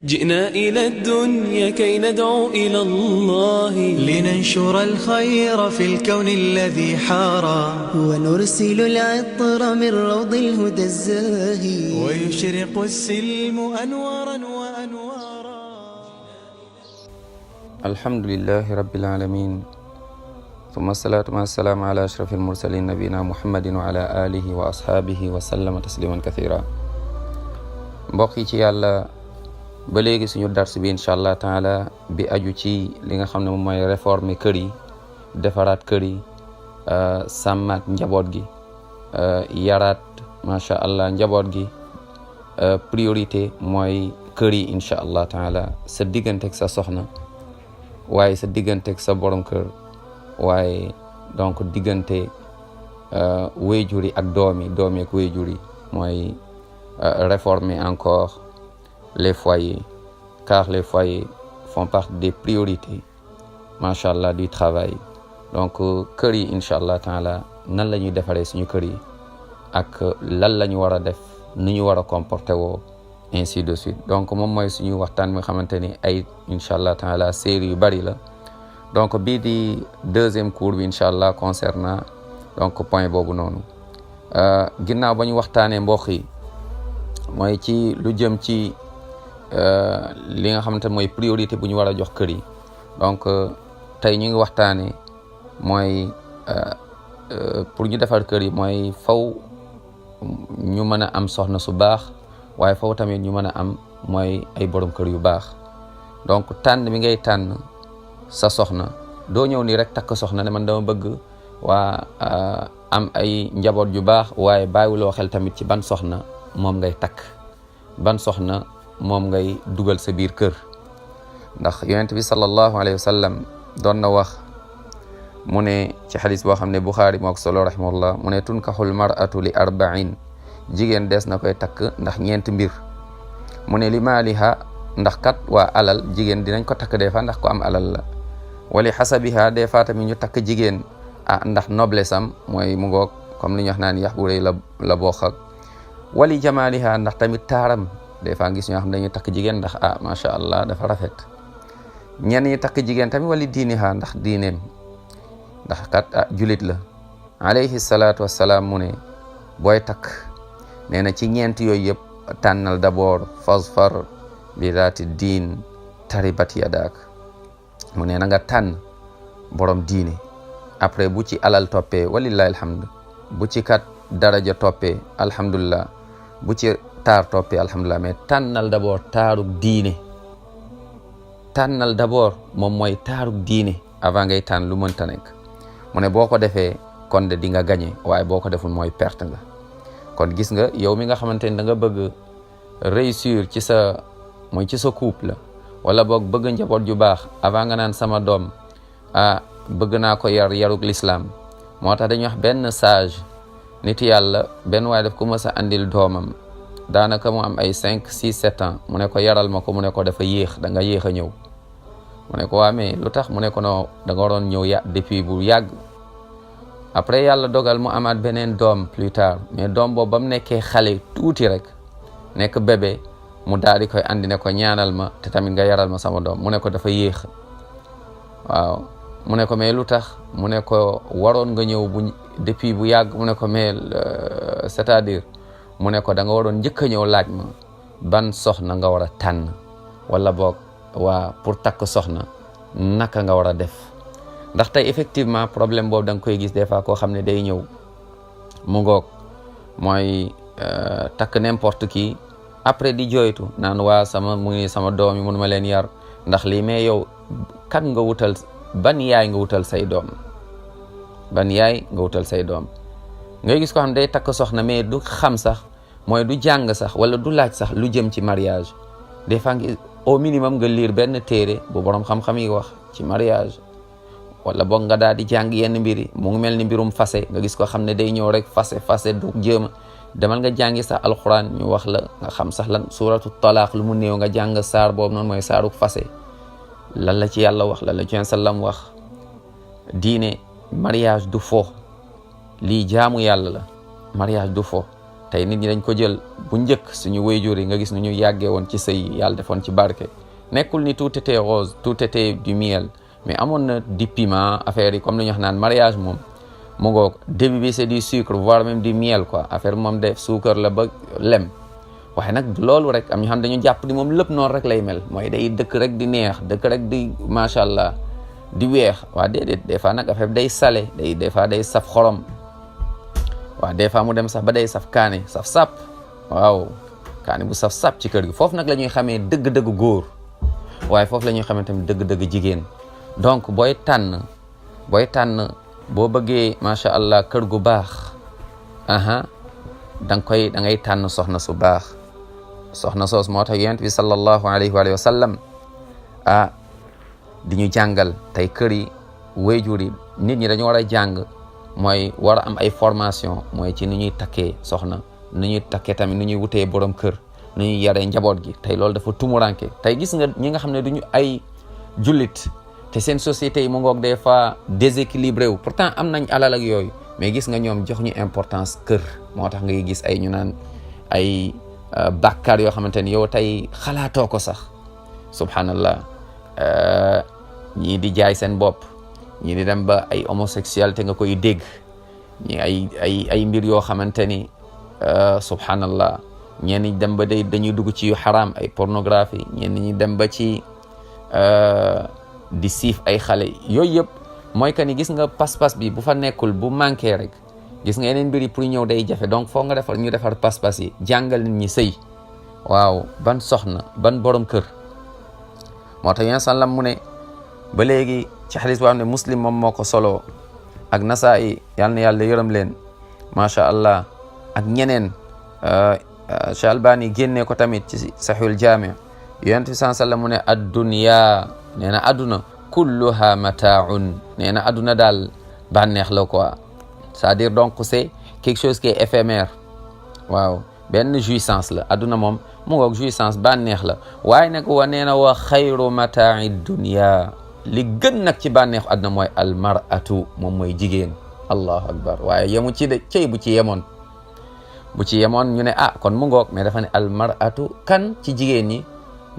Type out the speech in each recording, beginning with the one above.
جئنا إلى الدنيا كي ندعو إلى الله لننشر الخير في الكون الذي حارى ونرسل العطر من روض الهدى الزاهي ويشرق السلم أنوارا وأنوارا. الحمد لله رب العالمين ثم الصلاة والسلام على أشرف المرسلين نبينا محمد وعلى آله وأصحابه وسلم تسليما كثيرا. mbokk yi ci yàlla ba léegi suñu dars bi incha allah taala bi aju ci li nga xam ne moom mooy réformer kër yi, defaraat kër yi, sàmmaat njaboot gi, yaraat macha allah njaboot gi. Priorité mooy kër yi incha allah taala, sa digganteeg sa soxna, waaye sa digganteeg sa borom kër, waaye donc diggante wéyjur yi ak doom yi ak wéyjur yi mooy réformer encore les foyers, car les foyers font partie des priorités machallah du travail. Donc kër yi incha allah taala nan la ñuy defaree suñu kër yi ak lan la ñu war a def, ni ñu war a comporter woo, ainsi de suite. Donc moom mooy suñu waxtaan mi nga xamante ni ay incha allah taala série yu bari la. Donc bii di deuxième cours bi incha allah concernant donc point boobu noonu. Ginnaaw ba ñu waxtaanee mbokk yi mooy ci lu jëm ci li nga xamante mooy priorité bu ñu war a jox kër yi. donc tey ñu ngi waxtaanee mooy pour ñu defar kër yi mooy faw ñu mën a am soxna su baax, waaye faw tamit ñu mën a am mooy ay borom kër yu baax. donc tànn bi ngay tànn sa soxna, doo ñëw nii rek takk soxna ne man dama bëgg am ay njaboot yu baax, waaye bàyyiwuloo xel tamit ci ban soxna moom ngay takk, ban soxna moom ngay dugal sa biir kër. ndax yonent bi sallallahu alayhi wa sallam doon na wax mu ne ci xadis boo xam ne Buxaari moo ko solo rahimahullah, mu ne tunkaxul mar'atu li arba'in, jigéen des na koy takk ndax ñeenti mbir. mu ne li maaliha, ndax kat waa alal, jigéen dinañ ko takk des fois ndax ko am alal la. wali xasabiha, des fois tamit ñu takk jigéen ndax noblesse am, mooy mu ngoog comme li ñu wax naan yax bu rëy la bokk ak. wali jamaliha, ndax tamit taaram, des fois gis ñoo xam ne dañuy takk jigéen ndax macha allah dafa rafet. ñenn ñi takk jigéen tamit wali diiniha, ndax diineem, ndax kat julit la. alayhi salaatu wassalaam mu ne booy takk nee na ci ñeent yooyu yëpp tànnal d'abord fasfar bi zaati diin taribat yadak. mu ne na nga tànn borom diine, après bu ci alal toppee walillahi alhamd, bu ci kat daraja toppee alhamdulillah, bu ci taar toppee alhamdulillah, mais tànnal d'abord taarug diine. tànnal d'abord moom mooy taarug diine avant ngay tànn lu mënta nekk. mu ne boo ko defee kon de di nga gagné, waaye boo ko deful mooy perte nga. kon gis nga yow mi nga xamante ni da nga bëgg réussir ci sa couple, wala boog bëgg njaboot ju baax, avant nga naan sama doom bëgg naa ko yarug l'islam. moo tax dañuy wax benn sage nit yàlla, benn waaye daf ko mës a andil doomam, daanaka mu am ay 5 6 7 ans. mu ne ko yaral ma ko, mu ne ko dafa yéex, da nga yéex a ñëw. mu ne ko waa mais lu tax? mu ne ko non, da nga waroon ñëw depuis bu yàgg. après yàlla dogal mu amaat beneen doom plus tard, mais doom boobu ba mu nekkee xale tuuti rek, nekk bébé, mu daal di koy andi ne ko ñaanal ma te tamit nga yaral ma sama doom. mu ne ko dafa yéex. waaw mu ne ko mais lu tax? mu ne ko waroon nga ñëw depuis bu yàgg. mu ne ko mais c'est-à-dire, mu ne ko da nga waroon njëkk a ñëw laaj ma ban soxna nga war a tànn, wala boog pour takk soxna naka nga war a def. ndax tey effectivement problème boobu da nga koy gis des fois koo xam ne day ñëw mu ngoog mooy takk n'importe qui, après di jooytu naan mu ngi sama doom yi mënu ma leen yar ndax lii. mais yow kan nga wutal, ban yaay nga wutal say doom, ban yaay nga wutal say doom. ngay gis ko xam ne day takk soxna mais du xam sax, mooy du jàng sax, wala du laaj sax lu jëm ci mariage. des fois au minimum nga lire benn téere bu borom xam-xam yi wax ci mariage, wala boog nga daal di jàng yenn mbiri. mu ngi mel ni mbirum fase, nga gis ko xam ne day ñëw rek fase du jéema. demal nga jàngi sax alquran, ñu wax la nga xam sax lan suratu talaq lu mu néew, nga jàng saar boobu noonu mooy saaruk fase, lan la ci yàlla wax, lan la ci sallam wax. diine mariage du fo, lii jaamu yàlla la. mariage du fo, tey nit ñi dañ ko jël bu njëkk suñu waajur yi nga gis nu ñu yàggee woon ci sëy yàlla defoon ci barke nekkul ni tout était rose tout était du miel mais amoon na du piment affaire yi comme li ñu wax naan mariage moom mu ngoog début bi c'est du sucre voire même du miel quoi affaire moom def suukar la ba lem waaye nag loolu rek am ñu xam dañu jàpp ni moom lépp noonu rek lay mel mooy day dëkk rek di neex dëkk rek di macha allah di weex waa déedéet des fois nag affaire day salé des fois day saf xorom waaw des fois mu dem sax ba day saf kaane saf sap waaw kaane bu saf sap ci kër gi foofu nag la ñuy xamee dëgg-dëgg góor waaye foofu la ñuy xamee tamit dëgg-dëgg jigéen donc booy tànn boo bëggee macha allah kër gu baax da ngay tànn soxna su baax soxna soos moo tax yonent bi sallallahu alayhi wa sallam di ñu jàngal tey kër yi waajur yi nit ñi dañu war a jàng mooy war a am ay formation mooy ci ni ñuy takkee soxna ni ñuy takkee tamit ni ñuy wutee borom kër ni ñuy yaree njaboot gi tey loolu dafa tumuranke tey gis nga ñi nga xam ne duñu ay jullit te seen société yi mu ngoog des fois déséquilibré wu pourtant am nañ alal ak yooyu mais gis nga ñoom jox ñu importance kër moo tax ngay gis ay ñu naan ay bàkkaar yoo xamante ni yow tey xalaatoo ko sax subhanallah ñii di jaay seen bopp ñii di dem ba ay homosexualité nga koy dégg ñi ay mbir yoo xamante ni subhanallah ñenn ñi dem ba dañuy dugg ci yu xaraam ay pornographie ñenn ñi dem ba ci di siif ay xale yooyu yëpp mooy que ni gis nga pas-pas bi bu fa nekkul bu manqué rek gis nga yeneen mbir yi pour ñëw day jafe donc foo nga defar pas-pas yi jàngal nit ñi sëy waaw ban soxna ban borom kër moo tax yéen sallam mu ne ba léegi ci xadis boo xam ne muslim moom moo ko solo ak nasaa'i yal na yàlla yërëm leen macha allah ak ñeneen Cheikh Albani génnee ko tamit ci Sahihul Jaami' yonent bi sallam mu ne ad-dunya nee na adduna kulluha mataaun nee na adduna daal bànneex la quoi c'est-à-dire donc c'est quelque chose qui est éphémère waaw benn jouissance la adduna moom mu ngoog jouissance bànneex la waaye nag wa nee na wa xayru mataa'i dunya li gën nag ci bànneexu adduna mooy almar'atu moom mooy jigéen allahu akbar waaye yemu ci de cey bu ci yemoon ñu ne kon mu ngoog mais dafa ne almar'atu kan ci jigéen ñi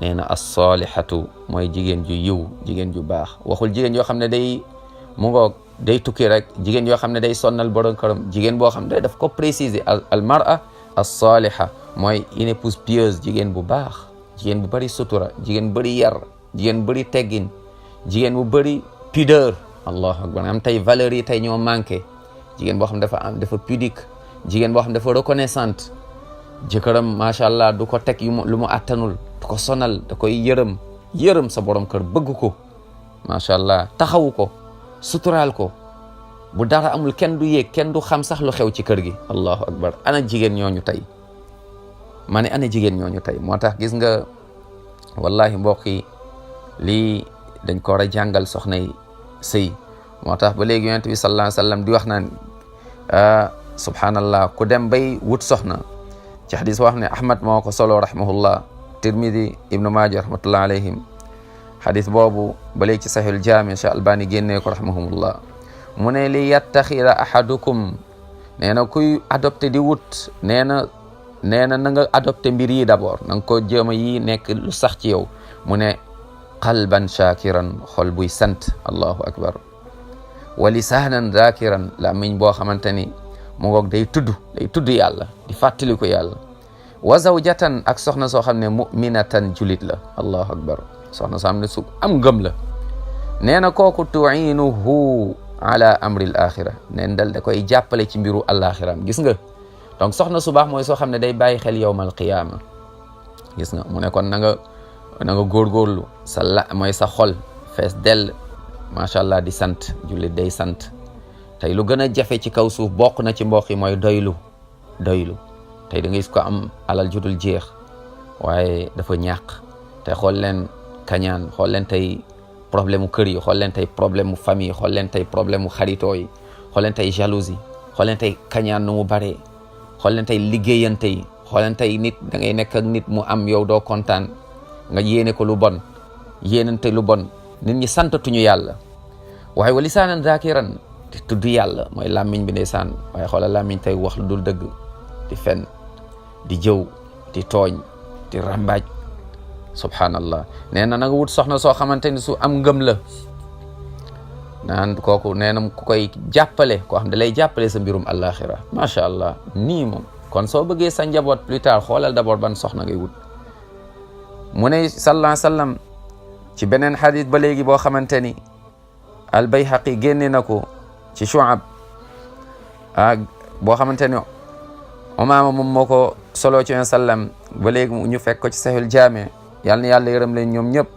nee na as-salihatu mooy jigéen ju yiw jigéen ju baax waxul jigéen yoo xam ne day mu ngoog day tukki rek jigéen yoo xam ne day sonnal borom këram jigéen boo xam ne daf ko préciser al mar'a as-saliha mooy une épouse pieuse jigéen bu baax jigéen bu bëri sutura jigéen bu bëri yar jigéen bu bëri teggin jigéen bu bëri pudeur allahu akbar am tey valeurs yi tey ñoo manqué jigéen boo xam ne dafa pudique jigéen boo xam ne dafa reconnaissante jëkkëram macha allah du ko teg lu mu attanul du ko sonal da koy yërëm sa borom kër bëgg ko macha allah taxawu ko suturaal ko bu dara amul kenn du yéeg kenn du xam sax lu xew ci kër gi allahu akbar ana jigéen ñooñu tey ma ne ana jigéen ñooñu tey moo tax gis nga wallahi mbokk yi lii dañ ko war a jàngal soxna yi sëy moo tax ba léegi yonent bi sallallahu alayhi wa sallam di wax naan subhanallah ku dem bay wut soxna ci xadis wax ne Ahmad moo ko solo rahimahullah Tirmidi Ibnu Maaja rahmatullah alayhim xadis boobu ba léegi ci Sahihul Jaami' Cheikh Albani génnee ko rahimahumullah mu ne li yattaxira ahadukum nee na kuy adopté di wut nee na na nga adopté mbir yi d'abord na nga ko jéem a yi nekk lu sax ci yow mu ne qalban shakiran xol buy sant allahu akbar wa lisaanan zakiran lamiñ boo xamante ni mu ngoog day tudd yàlla di fàttali ko yàlla wa zawjatan ak soxna soo xam ne muminatan julit la allahu akbar soxna soo xam ne su am ngëm la nee na kooku tuinuhu ala amri l axira neen dal da koy jàppale ci mbiru alaxiram gis nga donc soxna su baax mooy soo xam ne day bàyyi xel yawmal qiyaama gis nga mu ne kon na nga góorgóorlu mooy sa xol fees dell macha allah di sant jullit day sant tey lu gën a jafe ci kaw suuf bokk na ci mbokk yi mooy doylu tey da ngay gis ko am alal judul jeex waaye dafa ñàkk te xool leen kañaan xool leen tey problème mu kër yi xool leen tey problème mu famille xool leen tey problème mu xaritoo yi xool leen tey jalousie xool leen tey kañaan nu mu baree xool leen tey liggéeyante yi xool leen tey nit da ngay nekk ak nit mu am yow doo kontaan nga yéene ko lu bon yéenante lu bon nit ñi santatuñu yàlla waaye wa lisaanan zaakiran di tudd yàlla mooy làmmiñ bi ndeysaan waaye xoolal làmmiñ tey wax lu dul dëgg di fen di jëw di tooñ di rambaaj subhanallah. nee na nga wut soxna soo xamante ni su am ngëm la, naan kooku nee na ku koy jàppale, koo xam da lay jàppale sa mbirum àllaaxira. macha allah nii moom. kon soo bëggee sa njaboot plus tard xoolal d'abord ban soxna ngay wut. mu ne sallallahu alayhi wa sallam ci beneen xadis ba léegi boo xamante ni al-Bayhaqi génne na ko ci Shu'ab boo xamante ni Umaama moom moo ko solo ci sallam ba léegi ñu fekk ko ci Sahihul Jaami. yàlla na yàlla yërëm leen ñoom ñëpp.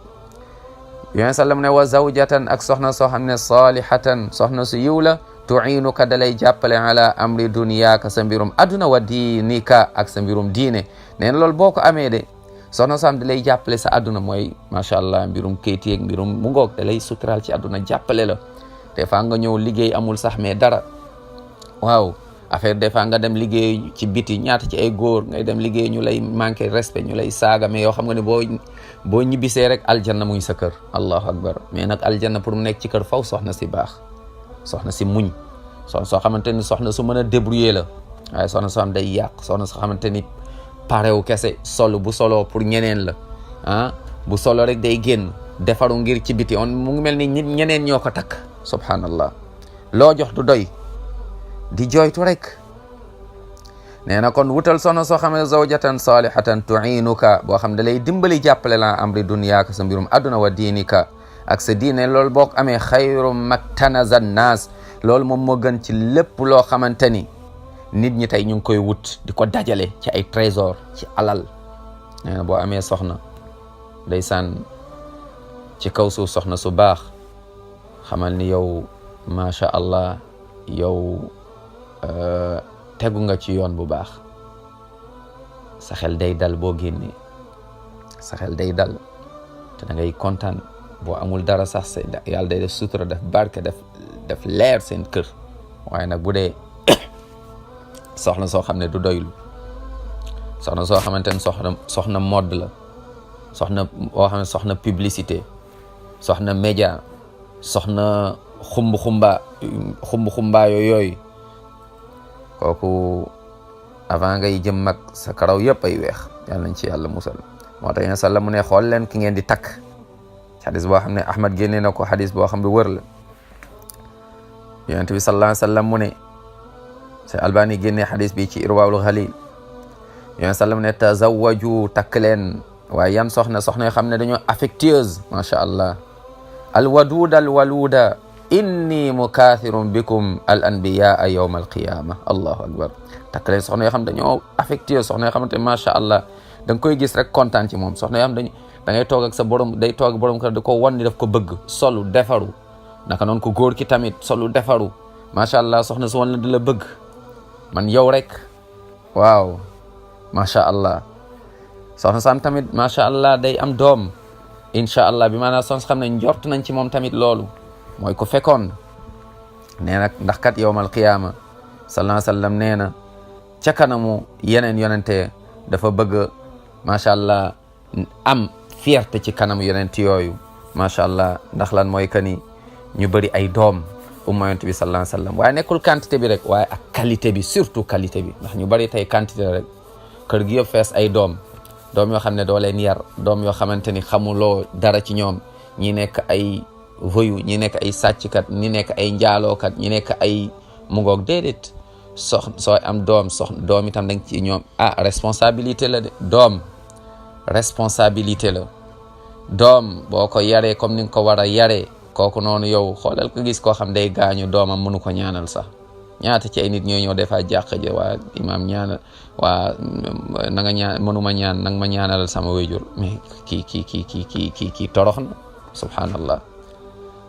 yonent sallam ne wa zawjatan ak soxna soo xam ne salihatan soxna su yiw la, tuinuka dalay jàppale ala amri dunyaaka sa mbirum aduna wa diinika ak sa mbirum diine. nee na loolu boo ko amee de soxna soo xam dalay jàppale sa aduna mooy macha allah mbirum kayit yeeg mbirum mu ngoog dalay sutural ci aduna jàppale la. des fois nga ñëw liggéey amul sax mais dara waaw affaire des fois nga dem liggéey ci biti ñaata ci ay góor ngay dem liggéey ñu lay manqué respect ñu lay saaga mais yoo xam nga ne boo ñibbisee rek aljanna muy sa kër. allahu akbar. mais nag aljanna pour mu nekk ci kër faw soxna si baax, soxna si muñ, soxna soo xamante ni soxna su mën a débrouiller la, waaye soxna soo xam day yàq, soxna soo xamante ni parewu kese solo bu solo pour ñeneen la bu solo rek day génn defaru ngir ci biti. mu ngi mel ni nit ñeneen ñoo ko takk. subhanallah. loo jox du doy, di jooytu rek. nee na kon wutal soxna soo xam ne zawjatan salihatan tuinuka boo xam da lay dimbali jàppale la amri dunyaaka sa mbirum aduna wa diinika ak sa diine. loolu boo ko amee xayru maktanaza naas, loolu moom moo gën ci lépp loo xamante ni nit ñi tey ñu ngi koy wut di ko dajale ci ay trésor ci alal. nee na boo amee soxna ndeysaan ci kaw suuf soxna su baax, xamal ni yow macha allah yow tegu nga ci yoon bu baax. sa xel day dal boo génnee, sa xel day dal te da ngay kontaan. boo amul dara sax yàlla day def sutura, def barke, def leer seen kër. waaye nag bu dee soxna soo xam ne du doylu, soxna soo xamante ne soxna mode la, soxna boo xam ne soxna publicité, soxna média, soxna xumba yooyu kooku avant ngay jëm mag sa karaw yëpp ay weex. yàlla nañ ci yàlla musal. moo tax yéen sàlla mu ne xool leen ki ngeen di takk. xadis boo xam ne Ahmad génnee na ko, xadis boo xam ne wër la. yonent bi sallallahu alayhi wa sallam mu ne sa Albani génnee xadis bi ci Irwaul Ghalil. yonent sallam ne tazawwaju takk leen. waaye yan soxna yoo xam ne dañoo affectueuse macha allah. alwaduda alwaluda inni mukathirun bikum al anbiyaa yawma alqiyama. allahu akbar. takk leen soxna yoo xam dañoo affectueuse, soxna yoo xamante macha allah da nga koy gis rek kontaan ci moom. soxna yoo xam da ngay toog ak sa borom, day toog ak borom kër da ko wan ni daf ko bëgg, solu defaru. naka noonu ko góor ki tamit solu defaru macha allah. soxna su wan la di la bëgg man yow rek waaw macha allah. soxna sam tamit macha allah day am doom incha allah, bi maanaam soxna xam ne njort nañ ci moom tamit loolu mooy ko fekkoon. nee nag ndax kat yawmal qiyaama sallallahu alayhi wa sallam nee na ca kanamu yeneen yonente dafa bëgg macha allah am fierté ci kanamu yonent yooyu macha allah. ndax lan mooy que ni ñu bëri ay doom umma yonent bi sallallahu alayhi wa sallam. waaye nekkul quantité bi rek, waaye ak qualité bi, surtout qualité bi. ndax ñu bëri tey quantité rek, kër gi yëpp fees ay doom yoo xam ne doo leen yar, doom yoo xamante ni xamuloo dara ci ñoom. ñi nekk ay voyou, ñi nekk ay sàcckat, ñi nekk ay njaalookat, ñi nekk ay mu ngoog. déedéet sooy am doom itam danga ci ñoom responsabilité la de. doom responsabilité la. doom boo ko yaree comme ni nga ko war a yaree, kooku noonu yow xoolal ko gis koo xam day gaañu doomam mënu ko ñaanal sax. ñaata ci ay nit ñooy ñëw defa jàq je waa imaam ñaanal waa na nga ñaan mënuma ñaan nanga ma ñaanal sama wéjur. mais kii torox na subhanallah.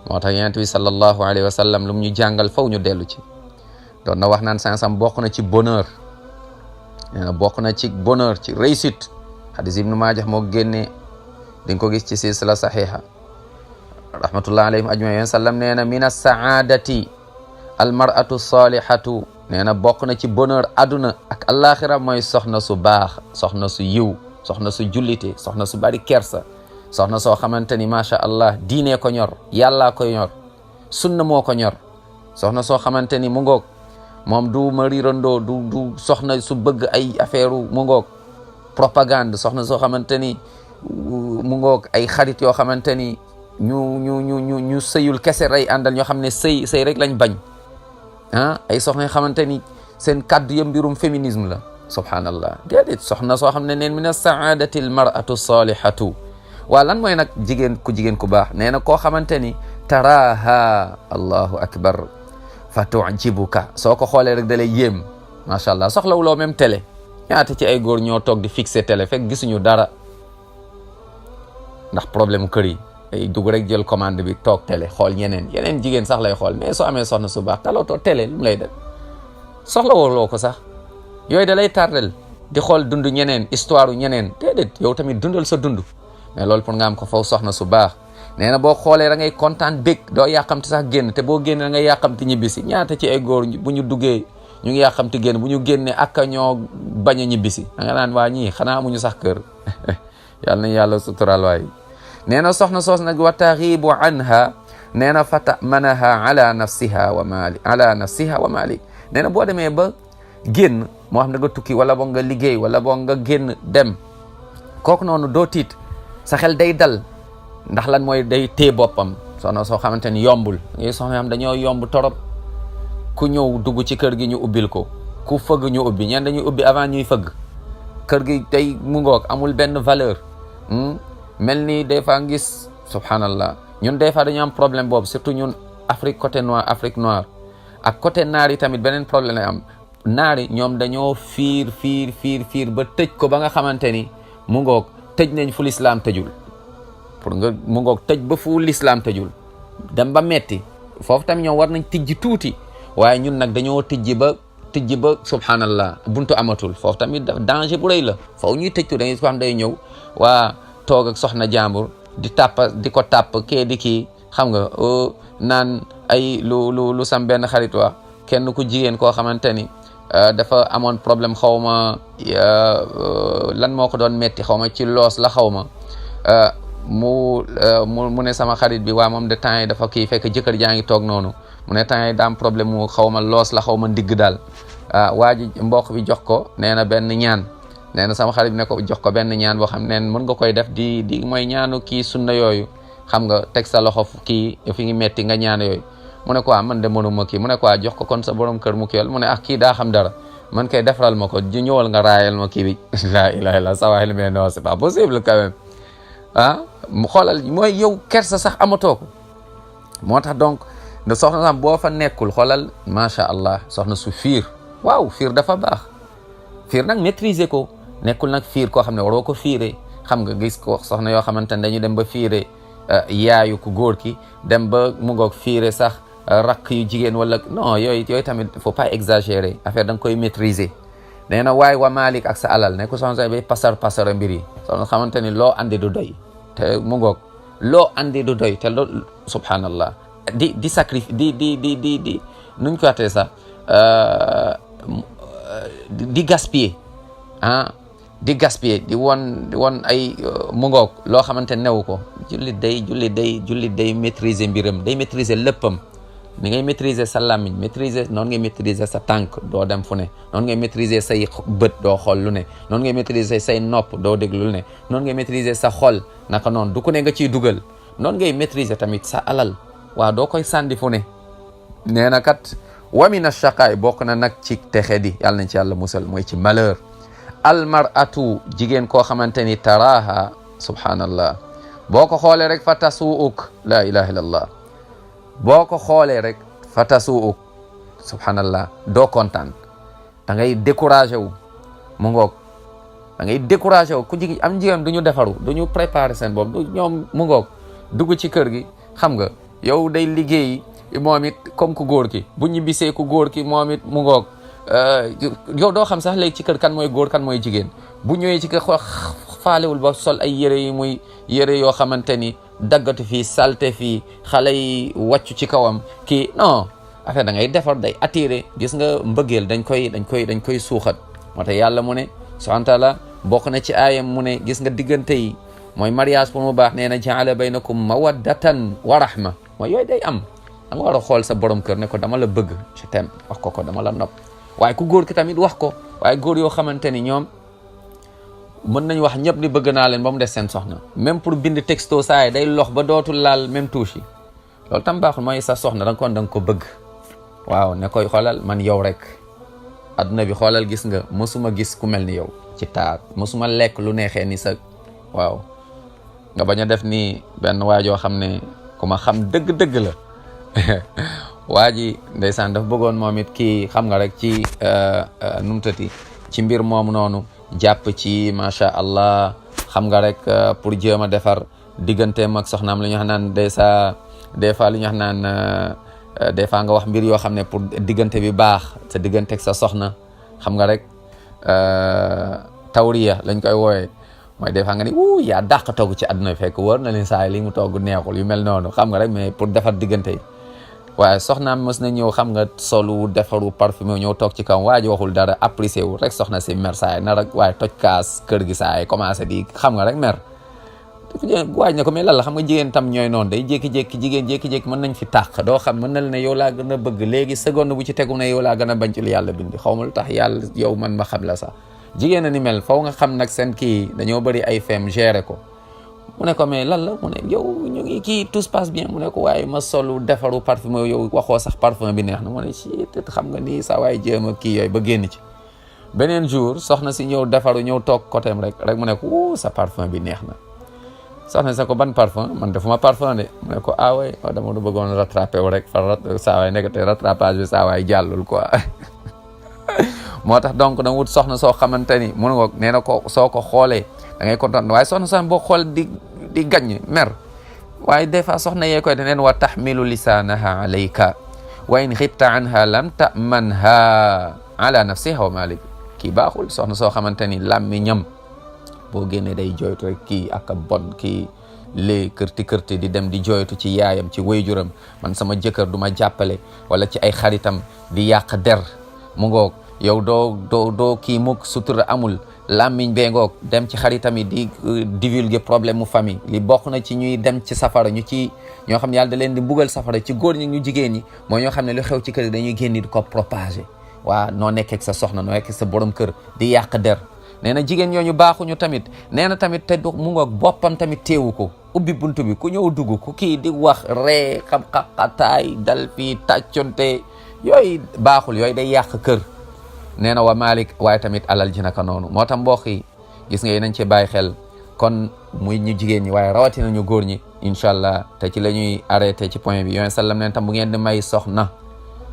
moo tax yonent bi sallallahu alayhi wa sallam lu mu ñu jàngal faw ñu dellu ci. doon na wax naan sansam bokk na ci bonheur, nee na bokk na ci bonheur, ci réussite. hadis ibnu Maajah moo génnee, di nga ko gis ci silsila saxiixa rahmatullah alayhim ajmain. sallam nee na min as-saadati almar'atu salihatu. nee na bokk na ci bonheur aduna ak alaxira mooy soxna su baax, soxna su yiw, soxna su jullite, soxna su bari kersa, soxna soo xamante ni macha allah diine ko ñor, yàllaa ko ñor, sunna moo ko ñor. soxna soo xamante ni mu ngoog moom du ma riirandoo du soxna su bëgg ay affaire mu ngoog propagande, soxna soo xamante ni mu ngoog ay xarit yoo xamante ni ñu sëyul kese rey àndal, ñoo xam ne sëy rek lañ bañ ay soxna yoo xamante ni seen kàddu ya mbirum féminisme la. subhanallah, déedéet, soxna soo xam ne neen min as-saadati al-mar'atu salihatu. waa lan mooy nag jigéen ku baax? nee na koo xamante ni taraha, allahu akbar, fa tujibuka, soo ko xoolee rek da lay yéem, macha allah. soxlawuloo même télé. ñaata ci ay góor ñoo toog di fixé télé fekk gisuñu dara ndax problème kër yi. ay dugg rek jël commande bi toog télé xool yeneen jigéen sax lay xool. mais soo amee soxna su baax talawtoo télé lu mu lay def, soxlawuloo ko sax. yooyu da lay tardel di xool dund ñeneen, histoire ñeneen. déedéet, yow tamit dundal sa dund. mais loolu pour nga am ko faw soxna su baax. nee na boo xoolee da ngay kontaan bég, doo yàqamti sax génn, te boo génne da ngay yàqamti ñibbisi. ñaata ci ay góor bu ñu duggee ñu ngi yàqamti génn, bu ñu génnee ak ñoo bañ a ñibbisi. da nga naan waa ñii xanaa amuñu sax kër. yàlla nañ yàlla sutural waay. nee na soxna soos nag wa taxibu anha, nee na fa tamanaha ala nafsiha wa malik. nee na boo demee ba génn, moo xam ne nga tukki wala boo nga liggéey wala boo nga génn dem, kooku noonu doo tiit, sa xel day dal. ndax lan mooy day téye boppam. soxna soo xamante ni yombul. ngay soxna xam dañoo yomb torop. ku ñëw dugg ci kër gi ñu ubbil ko, ku fëgg ñu ubbi. ñeen dañuy ubbi avant ñuy fëgg. kër gi day mu ngoog amul benn valeur. mel ni des fois ngis subhanallah, ñun des fois dañu am problème boobu, surtout ñun Afrique côté noir, Afrique noire ak côté naar yi tamit beneen problème lay am. naar yi ñoom dañoo fiir ba tëj ko ba nga xamante ni mu ngoog tëj nañ fu l'islam tëjul. pour nga mu ngoog tëj ba fu l'islam tëjul dem ba metti foofu tamit ñoom war nañ tijji tuuti. waaye ñun nag dañoo tijji ba subhanallah buntu amatul. foofu tamit danger bu rëy la. foofu ñuy tëjtu da ngay ko xam day ñëw waa toog ak soxna jàmbur di ko tàpp kee di kii xam nga naan ay lu sam benn xarit wax kenn ku jigéen koo xamante ni dafa amoon problème xaw ma lan moo ko doon metti xaw ma ci loos la xaw ma mu ne sama xarit bi waa moom de temps yi dafa kii fekk jëkkër jaa ngi toog noonu. mu ne temps yi daa am problème mu xaw ma loos la xaw ma ndigg daal. waa ji mbokk bi jox ko nee na benn ñaan. nee na sama xarit bi ne ko jox ko benn ñaan boo xam ne mën nga koy def di mooy ñaanu kii sunna yooyu. xam nga teg sa loxo kii fi ngi metti nga ñaan yooyu. mu ne ko man de mënuma kii. mu ne ko jox ko kon sa borom kër mu kiyal. mu ne kii daa xam dara man kay defaral ma ko ji ñëwal nga raayal ma kii bi. la ilaha illallah sa waay mais non c'est pas possible quand même. mu xoolal mooy yow kersa sax amatoo ko. moo tax donc ne soxna sax boo fa nekkul xoolal macha allah soxna su fiir. waaw fiir dafa baax. fiir nag maîtriser ko. nekkul nag fiir koo xam ne waroo ko fiire. xam nga gis ko soxna yoo xamante ne dañu dem ba fiire yaayu ku góor ki dem ba mu ngoog fiire sax rakk yu jigéen wala non yooyu tamit faut pas exagérer affaire da nga koy maîtriser. nee na waaye wa Malik ak sa alal ne ko soxna bay pasar mbir yi soxna xamante ni loo andi du doy te mu ngoog loo andi du doy te loolu subhanallah di sacrifice di nuñ ko waxee sax di gaspiller di gaspiller di won ay mu ngoog loo xamante newu ko. jullit day maîtriser mbiram, day maîtriser léppam. ni ngay maîtriser sa làmmiñ noonu ngay maîtriser sa tànk doo dem fu ne. noonu ngay maîtriser say bët doo xool lu ne. noonu ngay maîtriser say nopp doo déglu lu ne. noonu ngay maîtriser sa xol naka noonu du ku ne nga ciy dugal. noonu ngay maîtriser tamit sa alal waaw doo koy sànni fu ne. nee na kat wa min ash-shaqaay bokk na nag ci texe di yàlla nañ ci yàlla musal mooy ci malheur. almar'atu jigéen koo xamante ni taraha subhanallah boo ko xoolee rek fa tasuuk la ilaha illallah boo ko xoolee rek fa tasuuk subhanallah doo kontaan da ngay découragé wu mu ngoog da ngay découragé wu ku jigéen du ñu defaru du ñu préparer seen bopp du ñoom mu ngoog dugg ci kër gi xam nga yow day liggéey moom it comme ku góor ki bu ñu bisee ku góor ki moom it mu ngoog yow doo xam sax léegi ci kër kan mooy góor kan mooy jigéen bu ñëwee ci kër faalewul ba sol ay yére yoo xamante ni daggatu fii salte fii xale yi wàccu ci kawam kii non affaire da ngay defar day attiré gis nga mbëggeel dañ koy suuxat. moo tax yàlla mu ne subhanahu wa taala bokk na ci aayam mu ne gis nga diggante yi mooy mariage pour mu baax nee na jaala baynakum mawaddatan wa rahma mooy yooyu day am da nga war a xool sa borom kër ne ko dama la bëgg je t'aime wax ko dama la nopp. waaye ku góor ki tamit wax ko. waaye góor yoo xamante ni ñoom mën nañ wax ñëpp ni bëgg naa leen ba mu des seen soxna même pour bind texto saa yi day lox ba dootul laal même touche yi loolu tam baaxul. mooy sa soxna da nga ko bëgg. waaw ne koy xoolal man yow rek adduna bi xoolal gis nga mosuma gis ku mel ni yow ci taar mosuma lekk lu neexee ni sa waaw nga bañ a def ni benn waajoo xam ne ku ma xam dëgg-dëgg la waa ji ndeysaan dafa bëggoon moom it kii xam nga rek ci nu mu tëti ci mbir moomu noonu jàpp ci macha allah xam nga rek pour jéem a defar digganteem ak soxnaam li ñu wax naan des fois li ñu wax naan des fois nga wax mbir yoo xam ne pour diggante bi baax sa diggante ak sa soxna xam nga rek tawriya lañ koy wooyee mooy des fois nga ni yaa dàq togg ci àdduna fekk wër na leen saa yi li mu togg neexul yu mel noonu xam nga rek mais pour defar diggante yi waaye soxnaam mës na ñëw xam nga solu defaru parfumé ñëw toog ci kaw waa ji waxul dara apprécié wu rek soxna si mer saa yi na rek waaye toj kaas kër gi saa yi commencé di xam nga rek mer waaj na ko mais lan la xam nga jigéen tam ñooy noonu day jékki-jékki jigéen jékki-jékki mën nañ fi tàq doo xam mën na la ne yow laa gën a bëgg léegi seconde bu ci tegu ne yow laa gën a bañ ci li yàlla bindi xaw ma lu tax yàlla yow man ma xam la sax jigéen a ni mel faw nga xam nag seen kii dañoo bëri ay fem gérer ko mu ne ko mais lan la mu ne yow ñu ngi kii tout se passe bien mu ne ko waaye ma solu defaru parfum yow waxoo sax parfum bi neex na mu ne si te xam nga nii sa waaye jéem a kii yooyu ba génn ci beneen jour soxna si ñëw defaru ñëw toog côté rek mu ne ko sa parfum bi neex na soxna si ko ban parfum man defuma parfum de mu ne ko ah ouais dama du bëggoon rattrapé wu rek fa saa waay nekk te rattrapage bi saa waay jàllul quoi moo tax donc da nga wut soxna soo xamante ni mun nga nee na ko soo ko xoolee da ngay kontaan waaye soxna sax boo xool di gaññ mer waaye des fois soxna yee koy neen wa taxmilu lisaanaha alayka wa in xibta anha lam tamanha ala nafsiha wa malik kii baaxul soxna soo xamante ni làmmiñam boo génnee day jooytu rek kii ak a bon kii lee kërti di dem di jooytu ci yaayam ci wayjuram man sama jëkkër du ma jàppale wala ci ay xaritam di yàq der mu ngoog yow doo kii mukk sutura amul làmmiñ bee ngoog dem ci xaritam yi di divulguer problème mu famille li bokk na ci ñuy dem ci safara ñoo xam ne yàlla da leen di mbugal safara ci góor ñi ñu jigéen ñi mooy ñoo xam ne lu xew ci kër yi dañuy génn di ko propager waa noo nekkee ak sa soxna noo nekkee sa borom kër di yàq der nee na jigéen ñooñu baaxuñu tamit nee na tamit te du mu ngoog boppam tamit teewu ko ubbi buntu bi ku ñëw dugg ku kii di wax ree xam-xaqataay dal fii tàcconte yooyu baaxul yooyu day yàq kër nee na wa Malik waaye tamit alal ji naka noonu moo tax mbokk yi gis nga nañ ci bàyyi xel kon muy ñu jigéen ñi waaye rawatina ñu góor ñi incha allah te ci la ñuy arrêté ci point bi yooyu sallam neen tam bu ngeen di may soxna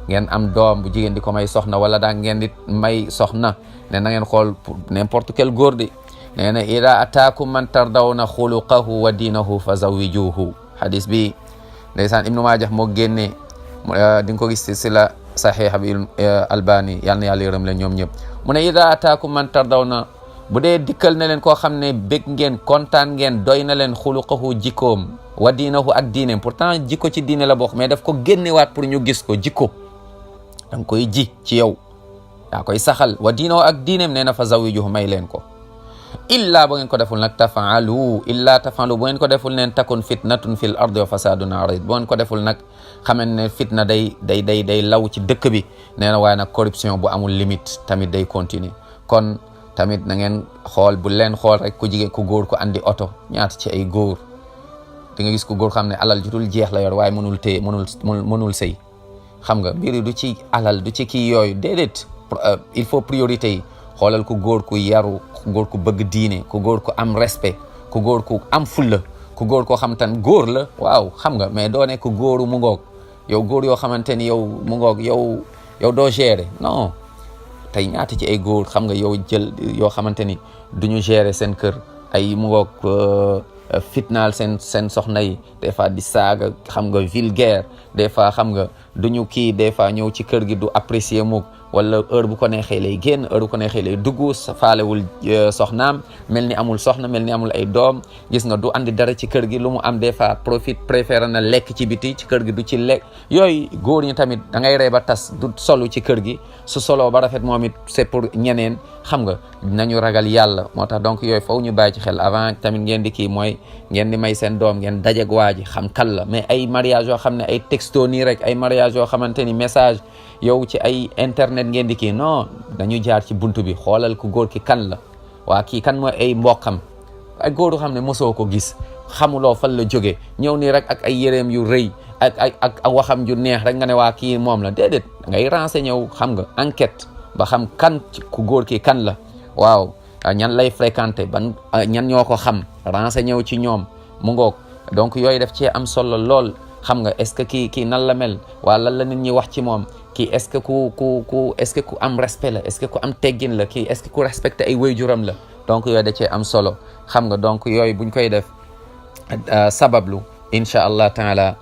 ngeen am doom bu jigéen di ko may soxna wala daa ngeen di may soxna ne na ngeen xool n'importe quel góor di nee na ida ataakum man tardawna xuluqahu wa diinahu fa zawijuhu hadis bi ndeysaan Ibnu Maajah moo génnee di nga ko gis si la saxiixa bi albani yal na yàlla yërëm leen ñoom ñëpp mu ne ida ataakum man tardawna bu dee dikkal na leen koo xam ne bég ngeen kontaan ngeen doy na leen xuluqahu jikkoom wa diinahu ak diineem pourtant jikko ci diine la bokk mais daf ko génnewaat pour ñu gis ko jikko da nga koy ji ci yow yaa koy saxal wa diinahu ak diineem nee na fa zawijuhu may leen ko illa bu ngeen ko deful nag tafaalu bu ngeen ko deful neen takun fitnatun fil ardi wa fasadun arid bu ngeen ko deful nag xamen ne fitna day law ci dëkk bi nee na waaye nag corruption bu amul limite tamit day continuer kon tamit na ngeen xool bu leen xool rek ku jigéen ku góor ku andi oto ñaata ci ay góor di nga gis ku góor xam ne alal jutul jeex la yor waaye mënul sëy xam nga mbiri du ci alal du ci kii yooyu déedéet il faut priorité yi xoolal ku góor ku yaru ku góor ku bëgg diine ku góor ku am respect ku góor ku am fulla ku góor koo xam tan góor la waaw xam nga mais doo nekk góoru mu ngoog yow góor yoo xamante ni yow mu ngoog yow doo gérer non tey ñaata ci ay góor xam nga yow jël yoo xamante ni duñu gérer seen kër ay mu ngoog fitnaal seen soxna yi des fois di saaga xam nga vulgaire des fois xam nga duñu kii des fois ñëw ci kër gi du apprécier mukk wala heure bu ko neexee lay génn heure bu ko neexee lay dugg faalewul soxnaam mel ni amul soxna mel ni amul ay doom gis nga du andi dara ci kër gi lu mu am des fois préféré na lekk ci biti ci kër gi du ci lekk yooyu góor ñi tamit da ngay rey ba tas du solu ci kër gi su solo ba rafet moom it c'est pour ñeneen xam nga nañu ragal yàlla moo tax donc yooyu faw ñu bàyyi ci xel avant tamit ngeen di kii mooy ngeen di may seen doom ngeen dajeg waa ji xam kan la mais ay mariage yoo xam ne ay texto nii rek ay mariage yoo xamante ni message yow ci ay internet ngeen di kii non dañu jaar ci buntu bi xoolal ku góor ki kan la waa kii kan mooy ay mbokkam ay góor xam ne mosoo ko gis xamuloo fan la jóge ñëw nii rek ak ay yéreem yu rëy ak waxam ju neex rek nga ne waa kii moom la déedéet ngay renseigné ñëw xam nga enquête ba xam kan ku góor ki kan la waaw ñan lay fréquenté ban ñan ñoo ko xam renseigné ñëw ci ñoom mu ngoog donc yooyu def cee am solo lool xam nga est-ce que kii nan la mel waa lan la nit ñi wax ci moom kii est-ce que est-ce que ku am respect la est-ce que ku am teggin la kii est-ce que ku respecté ay waajuram la donc yooyu da cee am solo xam nga donc yooyu buñ koy def sabablu incha allah taala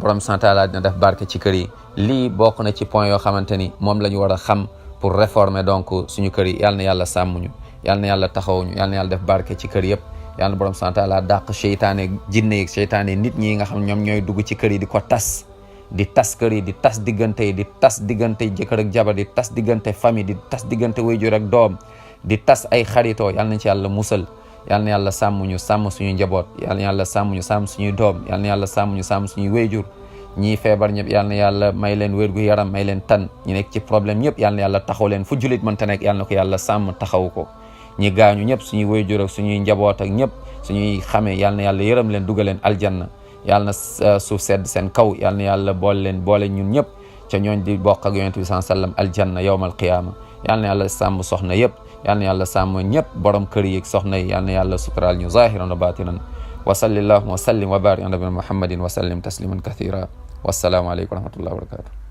borom santaala dina def barke ci kër yi lii bokk na ci point yoo xamante ni moom la ñu war a xam pour réformer donc suñu kër yi yal na yàlla sàmmuñu yal na yàlla taxawuñu yal na yàlla def barke ci kër yëpp yal na borom santaala dàq seytaane jinne yi seytaane nit ñi nga xam ñoom ñooy dugg ci kër yi di ko tas di tas kër yi di tas diggante yi di tas diggante jëkkër ak jabar di tas diggante famille di tas diggante waajur ak doom di tas ay xaritoo yal nañ ci yàlla musal yal na yàlla sàmmuñu sàmm suñu njaboot yal na yàlla sàmmuñu sàmm suñuy doom yal na yàlla sàmmuñu sàmm suñuy waajur ñii feebar ñëpp yal na yàlla may leen wér gu yaram may leen tan ñi nekk ci problème ñëpp yal na yàlla taxaw leen fu julit mënta nekk yal na ko yàlla sàmm taxaw ko ñi gaañu ñëpp suñuy waajur ak suñuy njaboot ak ñëpp suñuy xamee yal na yàlla yërëm leen dugal leen aljanna yal na suuf sedd seen kaw yal na yàlla boole ñun ñëpp ca ñooñ di bokk ak yonent bi sallam aljanna yawmal qiyaama yal na yàlla sàmm soxna yëpp yal na yàlla sàmm ñëpp borom kër yi ak soxna yi yal na yàlla suturaal ñu zahiran wa batinan wa sallallahu wa sallim wa barik ala nabina muhammadin wa sallim tasliman kathira wassalaamu aleykum wa rahmatullahi wa barakatuh